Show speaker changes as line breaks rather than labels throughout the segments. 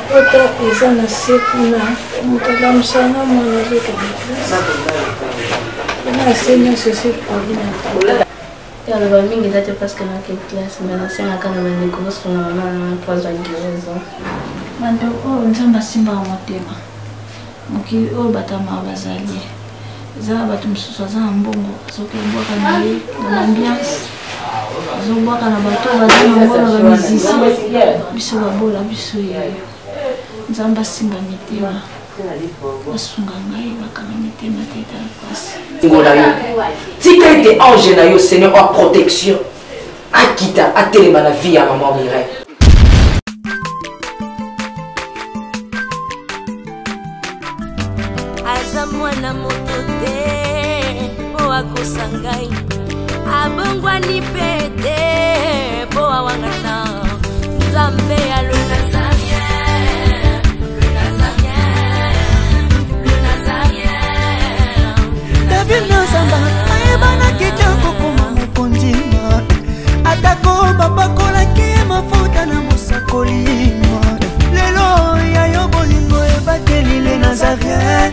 Pota eza na se kuna moto alamusa nga mwana azokende classe na se nyonso esi epoli na
Ya loba mingi eza te parce que nake classe mais nasengaka na bandeko bosunga mama na ngai mpo azwa guérison.
Bandeko oyo Nzambe asimbaka motema. Mokili oyo bato ya mawa bazali. Eza na bato mosusu aza na mbongo azokobwaka na ye na ambiance azobwaka na bato oyo baza na mbongo na bamusicien biso babola biso yeyo. Nzambe asimba mitema. Basunga ngai bakanga mitema te etala mpasi.
Ngo na yo. Tika ete ange na yo Seigneur oa protection akita atelema na vie ya maman Mireille.
Aza mwana moto te mpo akosa ngai abongwani mpe te mpo awangana nzambe ya le Nazarien, le Nazarien, le Nazarien.
David Nazamba ayebanaki te kokoma mokonzi atako bapakolaki ye mafuta na mosakoli lelo ya yo bolingo ebateli le Nazarien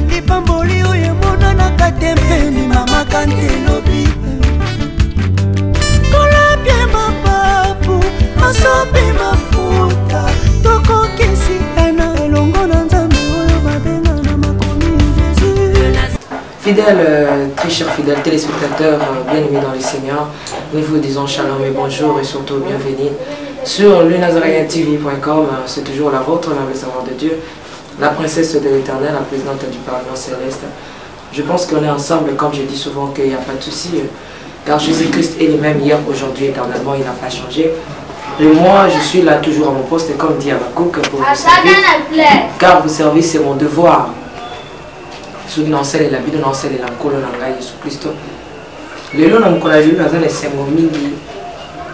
lipamboli oyo emonanaka te mpe limamaka nte lobi kolapie mapapu asopi mafuta tokokisi ena elongo na nzambe oyo babenga na makomi Jésus.
Fidèles, très chers fidèles téléspectateurs, bien-aimés dans le Seigneur, nous vous disons shalom et bonjour et surtout bienvenue sur le nazaréen T V point com. C'est toujours la vôtre, la servante de Dieu, la princesse de l'Éternel, la présidente du Parlement céleste. Je pense qu'on est ensemble, comme je dis souvent qu'il n'y a pas de souci, car Jésus-Christ est le même hier, aujourd'hui, éternellement, il n'a pas changé. Et moi, je suis là toujours à mon poste, comme dit Habacuc, pour vous servir, car vous servir, c'est mon devoir. Soki na osala la bino, na osala la nkolo na ngai Yesu Kristo. Lelo na mokolo ya lelo naza na esengo mingi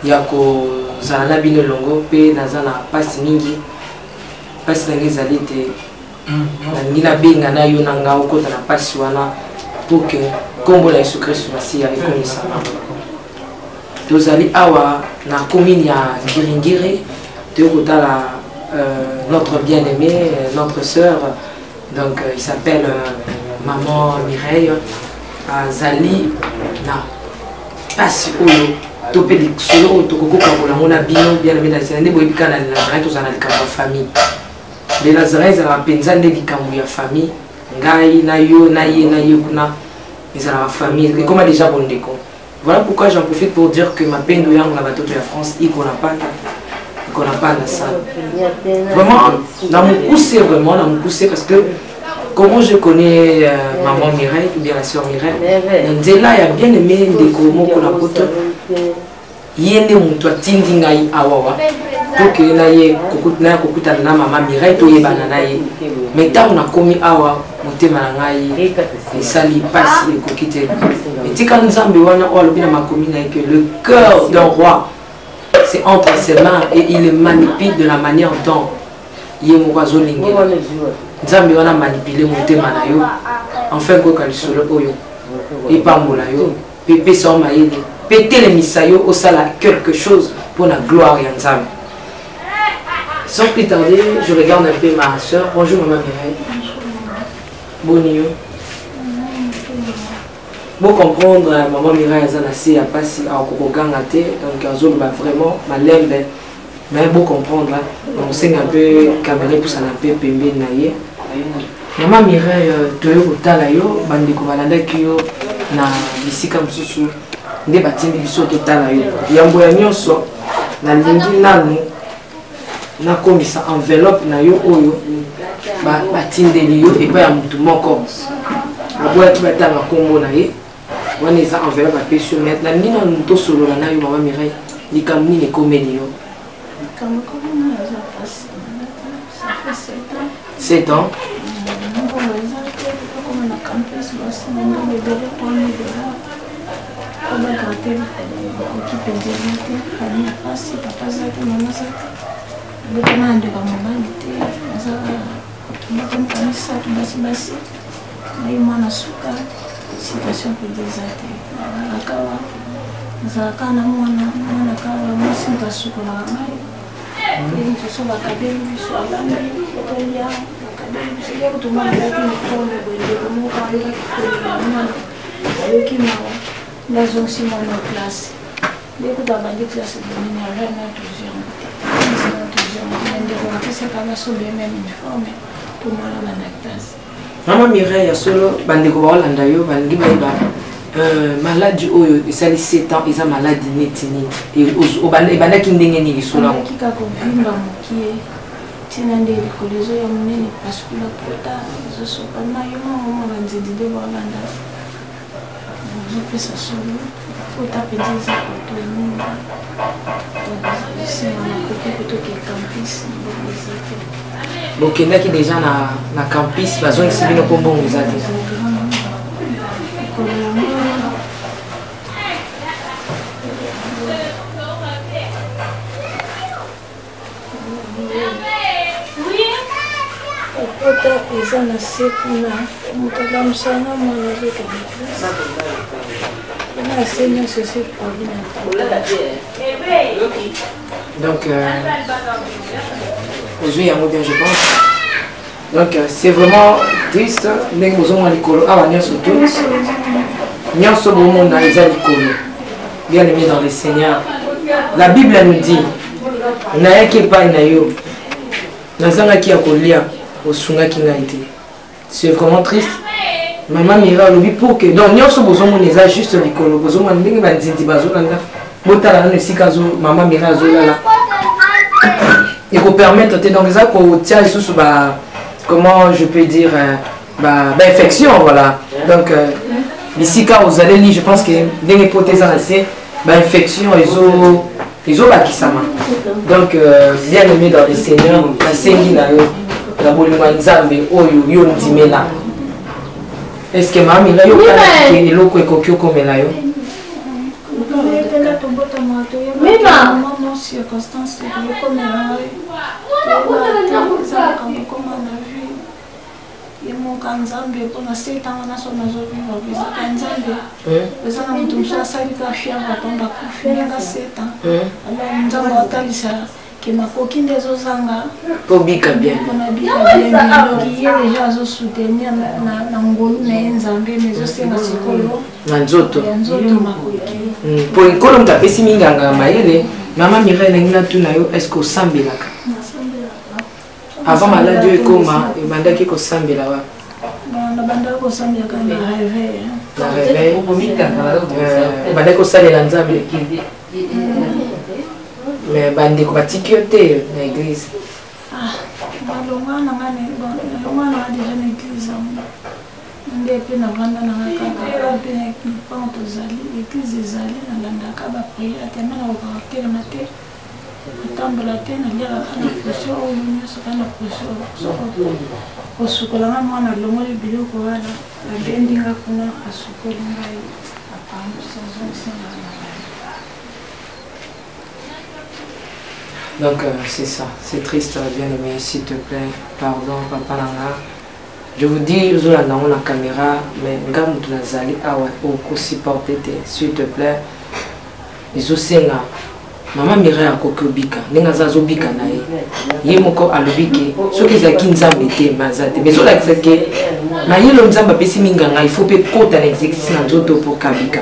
ya kozala na bino elongo mpe naza na mpasi mingi. Mpasi na ngai ezali ete nalingi nabenga na yo na ngai okota na mpasi wana pour que nkombo na Yesu Kristo Masiya ekomisama. Tozali awa na commune ya Ngiringiri, toyei kotala notre bien-aimé, notre sœur, donc il s'appelle Maman Mireille. Azali na pasi oyo to mpe lisolo oyo tokoki kokabola yango na bino bien-aimé na Seigneur. Nde boyebi kaka na Nazareth tozala na likambo ya famille. Le Nazareth ezalaka mpenza nde likambo ya famille, ngai na yo na ye na ye kuna ezalaka famille, ekoma déjà bondeko. Voilà pourquoi j'en profite pour dire que mapendo yangu na batoto ya France iko na panda, iko na panda sana. Vraiment, na mukuse, vraiment na mukuse, parce que comment je connais maman Mireille ou bien la sœur Mireille, na nzela ya bien aimé ndeko moko na poto, ye nde moto atindi ngai awawa pour que na ye na ye kokutana na maman Mireille toyebana na ye. Mais ntango nakomi awa motema na ngai esali pasi ekoki te. Etika Nzambe wana oyo alobi na makomi na ye que le cœur d'un roi c'est entre ses mains et il le manipule de la manière dont ye moko azolingela. Nzambe wana manipule motema na yo enfin koyoka lisolo oyo epambola yo pe pesa yo mayele pe telemisa yo osala quelque chose pour la gloire ya Nzambe. Sans plus tarder, je regarde un peu ma soeur. Bonjour maman Mireille. Boni yo. Bon comprendre maman Mireille aza na se ya pasi a kokoganga te, donc azoloba vraiment malembe. Mais bon comprendre, on sait un peu caméra pour ça un peu pembeni na ye. Maman Mireille, toyo kotala yo, bandeko balandaki yo na bisika mosusu nde batindi biso totala yo. Yambo ya nyonso nalingi nanu nakomisa enveloppe na yo oyo batindeli yo epai ya motu moko aboyaki batanga nkombo na ye. Wana eza enveloppe apesi yo, mais nalingi nanu tosolola na yo mama Mireille, likambo nini ekomeli yo?
Likambo ekomeli nga eza pasi. Ça fait 7 ans.
7 ans?
Mbongo eza te, tokoma na campus, basimba mbongo ebele 3000 $. Po bagrate bakoki mpenza eza te. Famille ya pasi, papa aza te, mama aza te. Abotama na ndeko ya mobali te, aza moko misato basi basi. Ngai mwana suka, situation mpenza eza te. Nalalaka wa. Nazalaka na mwana mwana kaka mwasi moto asukolaka ngai. Mosusu bakabeli biso alambi tolia bakabeli biso ye kutu mwana alaki uniforme boye ndeko moko ayokaki kolela mwana ayoki mawa nde azongisi mwana classe nde kutu abandi classe bonini azali na tozwi yango te tozwi yango te ndeko apesaka basomba ye meme uniforme mpo mwana banda classe.
Mama Mireille, ya solo bandeko baolanda yo balingi bayeba euh, maladi oyo esali 7 ans eza maladi neti nini, ebandaki ndenge nini lisolo yango?
Kaka kovimba mokie ntina nde likolo ezoya monene pasukula pota ezosopa na yo mama banzedi nde baolanda ozopesa solo pota mpenza eza koto mingi nsima nakoki kotoke campus mbongo eza te.
Bokendaki deja na, na campus bazongisi bino mpo mbongo eza te?
Likolo yango pota eza na se kuna moto alamusanga mwana azokende classe na se nyonso esi epoli na.
Donc ozwi yango bien, je pense. Donc c'est vraiment triste ndenge bozomona likolo awa nyonso to nyonso bomona eza likolo. Bien aimé dans le Seigneur, la Bible nous dit: nayaki epai na yo, nazangaki ya kolia, osungaki ngai te. C'est vraiment triste. Mama Mira alobi pour que donc nyonso bozomona eza juste likolo, bozomona ndenge banzinzi bazolanda. Botala nano esika mama Mira azolala, ekopermettre te. Donc eza kotia lisusu ba, comment je peux dire, ba bainfection, voilà. Donc bisika ozaleli, je pense que ndenge pota eza na se, bainfection ezo ezobakisama. Donc bien aimé dans le Seigneur, nasengi na yo na bolingo ya Nzambe oyo yo ndimela, est ce que mama Mira yokanaki eloko ekoki okomela yo?
Tobotama circonstance ekokomela ngai, eza makambo ekoma na vie ye moka Nzambe mpona se ntango nyonso nazovivre ezaka Nzambe. Eza na moto mosusu asali ka fièvre pamba akufi ndenge 7 ans. Alors Nzambe atalisa ke makoki nde ezozanga
tobika bien.
Mpona bika bien, donc ye deja azosoutenir na ngolu na ye Nzambe, mais ezosenga sikoyo
na nzoto.
Ya nzoto makoki.
Mpo Nkolo moto apesi minganga ya mayele. Mama Mireille, nangi natuna yo, est ce que osambelaka? Avant maladi oyo ekoma, ebandaki kosambela wapi?
Nabandaki kosambelaka na réveil.
Na réveil obandaki kosalela Nzambe, mais bandeko batiki yo te na église?
Nalongwa nanga, nalongwa nanga deja na église yango nde mpe navanda nanga kaka mpe mpango tozali église ezali, nalandaka baprière te, me nakokaka kotelema te, natambola te, naliaka kaka na pression oyo nyonso, kaka na pression. Soko kosukolanga mwana, alongoli biloko wana, abendi nga kuna, asukoli ngai, apangusi, azongisi nga na.
Donc c'est ça, c'est triste, bien aimé, s'il te plaît, pardon, papa nanga. Je vous dis, ozolanda yango na caméra, mais nga moto nazali awa okosupporte te, s'il te plaît. Ezosenga mama Mireille akoki obika ndenge aza azobika na ye, ye moko alobi ke soki ezalaki Nzambe te, ma aza te. Mais ezolakisa ke mayele Nzambe apesi minganga, il faut mpe kota na exercice na nzoto pour kabika.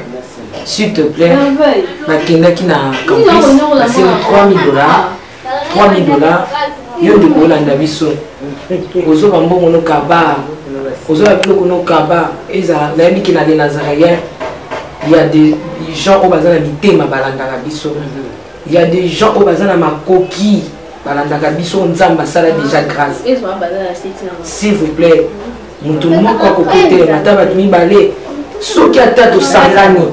S'il te plaît, bakendaki na campus, basengi 3000 dollars, 3000 dollars. Yo ndeko olanda biso, ozoba mbongo nokaba, ozoba biloko nokaba, ezala nayebi ke na le Nazaréen, il y a des gens oyo baza na mitema balandaka biso, il y a des gens oyo baza na makoki balandaka biso. Nzambe asala déjà grâce. S'il vous plaît, moto moko akoki telema, ata bato mibale, soki ata tosangani,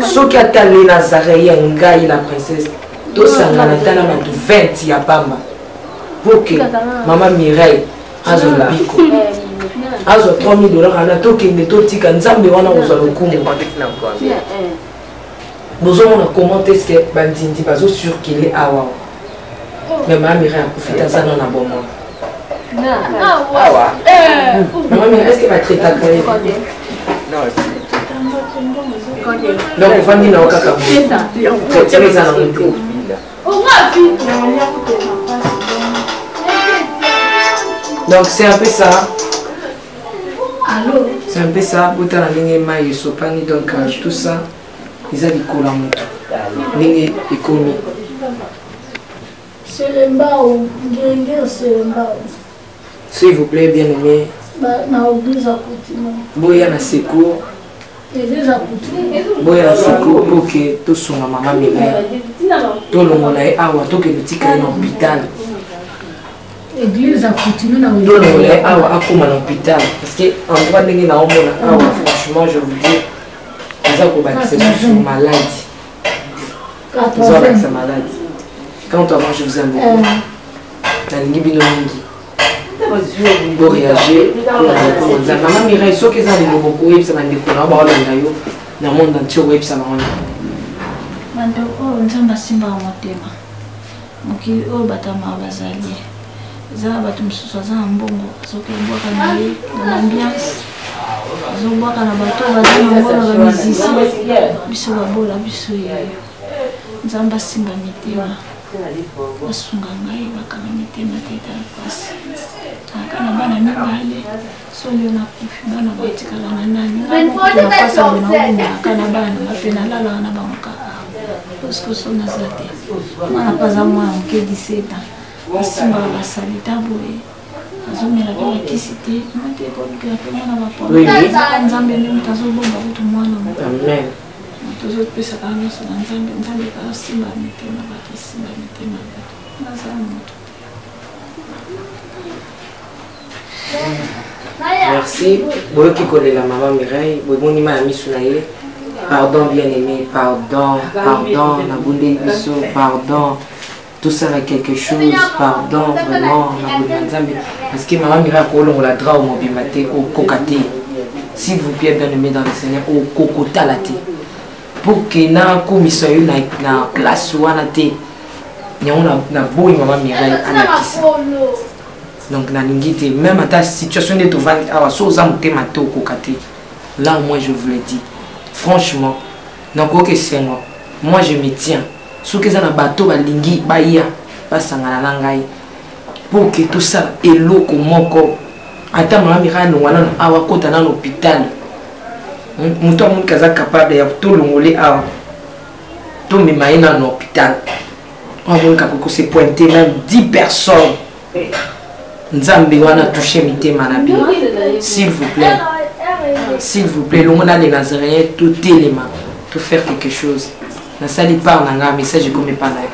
soki ata le Nazaréen, ngai la princesse, tosangana ata na bato 20 ya pamba pour que mama Mireille azwa lobiko, azwa 3000 dollars wana, tokende totika Nzambe wana kozwa lokumu. Bozomona comment est ce que bandindi bazocircule awa, mais mama Mireille akufi te, aza nano na bomoi. Mama Mireille, est ce que batraitaka ye? Donc ofandi na yo kaka boye, traitement eza nango te. Donc c'est un peu ça. C'est un peu ça. Botala ndenge mai esopani. Donc tout ça eza likolo ya moto ndenge ekomi.
Selembao, ngenge Selembao.
S'il vous plaît, bien aimé.
Na église ya Kutino.
Boya na secours.
Église ya Kutino.
Boya na secours pour que tosunga mama Mireille. Tolongola ye awa, tokende tika ye na hôpital.
Église ya Kutino na
Tolongola ye awa, akóma na hôpital. Parce que endroit ndenge naomona awa, franchement, je vous dis, eza kobakisa lisusu maladi. Eza kobakisa maladi. Quant à moi, je vous aime beaucoup. Nalingi bino mingi. Boréagir mpona Nzambe. Mama Mireille, soki eza liloba koyebisa bandeko na yo baolanda yo na monde entier, okoyebisa bango nini?
Bandeko oyo Nzambe asimbaka motema, mokili oyo bato ya mawa bazali. Eza na bato mosusu aza na mbongo, azokebwaka na ye na ambiance, azobwaka na bato oyo baza na mbongo, na bamusicien. Biso babola, biso yeyo. Nzambe asimba mitema, basunga ngai, bakanga mitema te. Etala mpasi, aka na bana mibale. Soki nakufi, bana batikala na nani? Napasa boye, naobundaka na bana nga mpe nalalaka na bango kaka, parce que so naza te, mwana mpe aza mwana moke, 17 ans, asimbaka basalita boye, azomela mpe bakisi te mote, ekolukela mpe mwana bapoa. Nzambe nde moto azobomba kutu mwana.
Amen.
Tozopesaka nyonso na Nzambe. Nzambe asimba mitema bato, asimba mitema bato. Naza moto.
Merci. Boyoki kolela mama Mireille, bomoni ma ya misu na ye. Pardon, bien aimé, pardon, pardon, nabondeli biso, pardon, tosala quelque chose, pardon, vraiment, na bolinga Nzambe, parce que mama Mireille akolongola drap mobimba te, okoka te. S'il vous plaît, bien aimé dans le Seigneur, okokotala te pour ke nakomisa yo na place wana te. Yango naboyi mama Mireille alakisa. Donc nalingi te, même ata situation nde tovandi awa, so oza motema te, okoka te. Là, moi, je vous le dis franchement, nakoki esengo. Moi, je me tiens. Soki eza na bato balingi baya basangana na ngai pour ke tosala eloko moko, ata mama Mireille alongwa nano awa, akota nano hôpital, moto amoniki aza capable ya tolongole awa, tomema ye nano hôpital. Oyo amoniki akoki kose pointer, même 10 personnes, Nzambe wana touche mitema na bino. S'il vous plaît, s'il vous plaît, elongo na les Nazaréens, totelema, to faire quelque chose. Nasali part na nga, message ekomi epa na yo.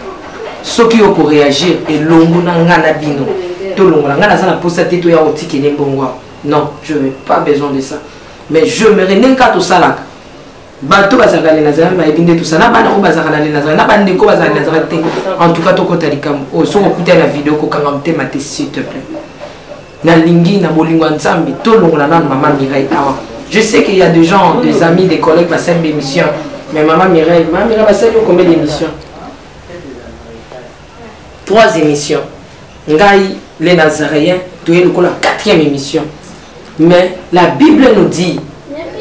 Soki okoréagir elongo na nga na bino, tolongola. Nga naza na posa te toya kotikele mbongo awa. Non, je n'ai pas besoin de ça, mais je me ndenge kaka tosalaka. Bato bazalaka le Nazareth bayebi nde tosala na bana oyo bazalaka na le Nazareth, na bandeko bazalaka le Nazareth te. En tout cas, tokɔta likambo oyo. Soki okutani na video, kokanga motema te, s'il te plaît. Nalingi na bolingo ya Nzambe, tolongola nanu mama Mireille awa. Je sais qu'il y a des gens, des amis, des collègues basali bémission, mais mama Mireille, mama Mireille, basali yo combien d'émissions? Trois émissions. Ngai, les Nazaréens, toye lokola quatrième émission. Mais la Bible nous dit: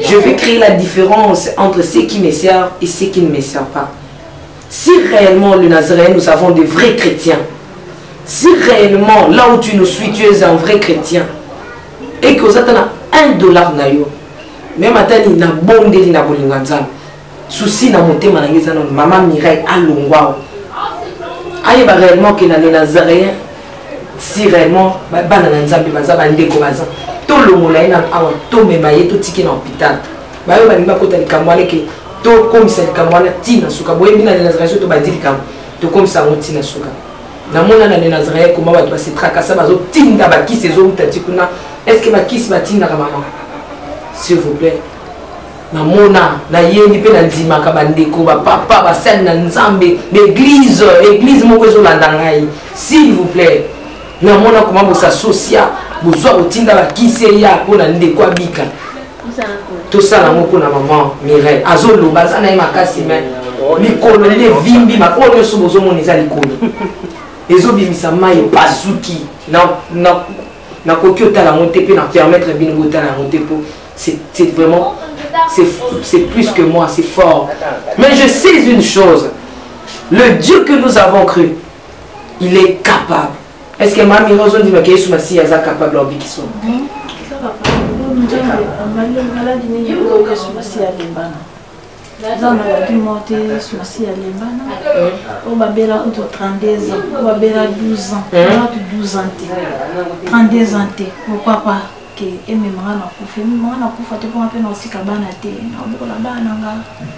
je vais créer la différence entre ceux qui me servent et ceux qui ne me servent pas. Si réellement le Nazaréen, nous avons des vrais chrétiens, si réellement là où tu nous suis, tu es un vrai chrétien, et que vous avez 1 dollar na yo, même atani na bondeli na bolingo ya Nzambe, souci na motema na ngai eza nano mama Mireille alongwa, ayeba réellement ke na le Nazaréen, si réellement bana na Nzambe baza, bandeko baza, tolongola ye nano awa, tomema ye, totiki na hôpital. Bayo balingi bakota likambo wana, ke tokomisa likambo wana ntina suka. Boyebi, na le Nazaréen, so tobandi likambo, tokomisa yango ntina suka. Namona na le Nazaréen koma bato basetrakasa, bazotinda bakisi, ezowuta ti kuna. Est ce que bakisi batindaka, mama? S'il vous plaît. Namona, nayebi mpe nandimaka bandeko, bapapa, basali na Nzambe, baeglise, église moko ezolanda ngai, s'il vous plaît. Namona koma bosasocia, bozwa kotinda bakisi eya mpona ndeko abika. Tosala yango mpona mama Mireille. Azoloba, aza na ye makasi, mais likolo nde evimbi. Oyo nyonso bozomona eza likolo, ezobimisa mai, epasuki. Nakoki otala yango te, mpe na permettre bino botala yango te, mpo c'est vraiment C'est plus que moi, c'est fort. Mais je sais une chose, le Dieu que nous avons cru, il est capable. Est-ce que mami ozondima ke Yesu Masiya aza capable ya kobikisa?
Maladi nini oyo Yesu Masiya alembana? Eza maladi moko te Yesu Masiya alembana. Oyo babela kutu 32 ans, oyo babela 12 ans, kutu 12 ans te, 32 ans te, pourquoi pas ke ememaka na kufa? Ememaka na kufa te, mpona mpe na kotika bana te, nakobokola bana na nga.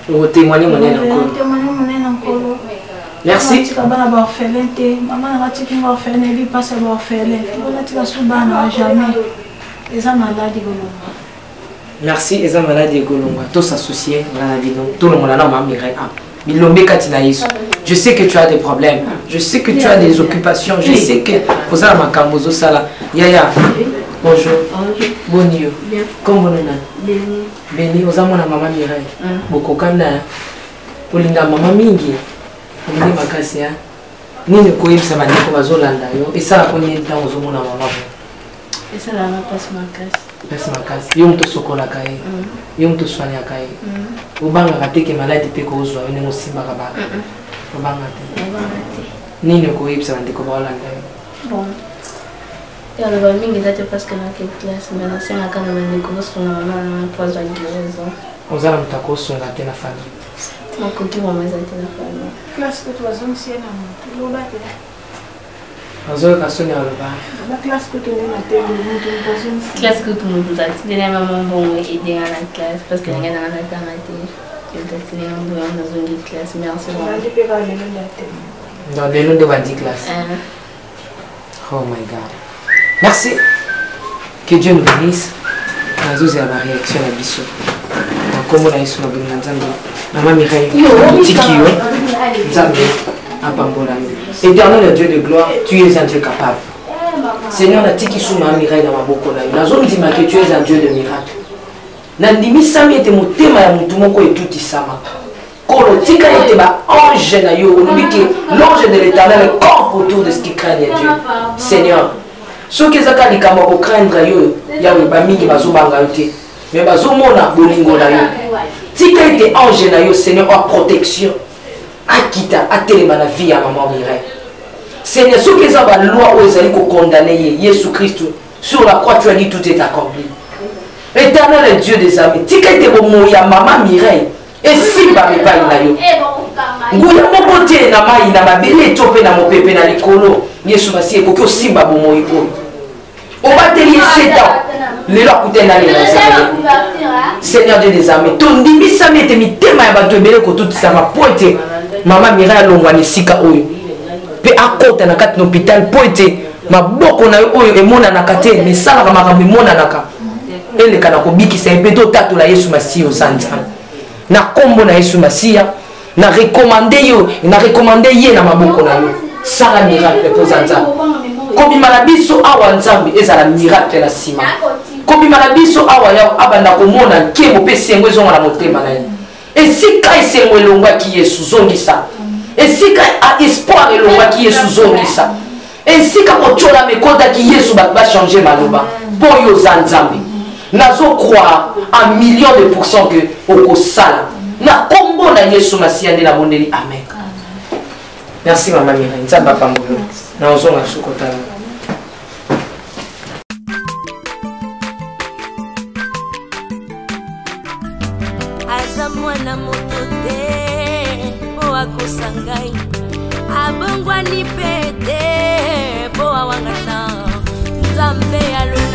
Okotémoigne monene na Nkolo.
Témoigne monene na Nkolo.
Merci.
Natika bana baorphelin te. Mama nanga atiki nga orphelin, nayebi mpasi ya baorphelin. Natika su bana jamais. Eza maladi kolonga.
Merci. Eza maladi ekolongwa. Tosassocie nga na bino, tolongola na mama Mireille a bilombe kati na Yesu. Je sais que tu as des problèmes, je sais que tu as des occupations, je sais que oza na makambo ozosala. Yaya, bonjour. Boni yo? Kombo nani? Beni. Oza mwana mama Mireille? Bokokanda olinga mama mingi, olingi makasi. Ya nini koyebisa bandeko bazolanda yo? Esalako nini ntango ozomona mama bo?
Esalaka mpasi makasi.
Mpasi makasi. Yo moto osokolaka ye, yo moto oswaniaka ye, obangaka te ke maladi mpe kozwa yo ndenge osimbaka bana? Obanga te?
Obanga te.
Nini okoyebisa bandeko baolanda yo?
Bon, yaloba mingi eza te parce que nake classe, mais nasengaka na bandeko bosunga mama na mpo azwa guérison.
Oza na moto akosunga te na famille?
Makoki mama eza te na famille.
Classe kutu bazongisi ye na motu, loba te.
Azoyoka soni aloba.
Classe kutu nde na te, motu bazongisi.
Classe kutu motu atindela mama mbongo edenga na classe, parce que ngai nanga natanga te. Moto atindela mbongo yango, nazongi classe. Merci.
Bandi mpe kaka lelo nde te.
Donc lelo nde bandi classe? Oh my God, merci, que Dieu nous bénisse. Nazozela baréaction na biso na nkombo na Yesu na bolinga Nzambe. Mama Mireille, tiki yo, Nzambe apambola yo. Éternel Dieu de gloire, tu es un Dieu capable. Seigneur, natiki su mama Mireille na maboko na yo. Nazondima ke tu es un Dieu de miracle. Nandimisami ete motema ya motu moko etutisama. Kolo, tika ete baange na yo, olobi ke l'ange de l'Éternel campe autour de ce qui craignent Dieu. Seigneur, soki eza kaka likambo ya kocraindre yo, Yawe, bamingi bazobanga yo te, mais bazomona bolingo na yo. Tika ete ange na yo, Seigneur, oa protection, akita, atelema na vie ya mama Mireille. Seigneur, soki eza baloi oyo ezali kokondane ye, Yesu Kristu, sur la croix tu as dit: tout est accompli. Éternel Dieu des amis, tika ete bomoi ya mama Mireille esimbama epai na yo. Nguya moko te na mai, na mabele to mpe na mopepe na likolo, Yesu Masiya, ekoki osimba bomoi oyo obateli ye 7 ans. Lelo akutani nani na Nzambe. Seigneur Dieu des armées, tondimisami ete mitema ya bato ebele kotutisama mpo ete mama Mireille alongwa na esika oyo mpe akota na kati na hôpital, mpo ete maboko na yo oyo emonanaka te mais esalaka makambo emonanaka eleka na kobikisa ye, mpe totatola Yesu Masiya oza Nzambe. Na nkombo na Yesu Masiya, na recommande yo, na recommande ye na maboko na yo. Sala miracle mpo oza Nzambe. Kobima na biso awa, Nzambe, ezala miracle na nsima kobima na biso awa. Yawe, abanda komona nkembo mpe esengo ezonga na motema na ye. Esika esengo elongwaki, Yesu, zongisa. Esika espoir elongwaki, Yesu, zongisa. Esika kotyolama ekotaki, Yesu, bato bachange maloba mpo oyo oza Nzambe. Nazocroire en million de pourcent ke okosala. Na nkombo na Yesu Masiya nde nabondeli, amen. Merci, mama Mireille, Nzambe apambolo. Na ozonga sukotala.
Aza mwana moto te mpo akosa ngai, abongwani mpe te mpo awangana Nzambe alo.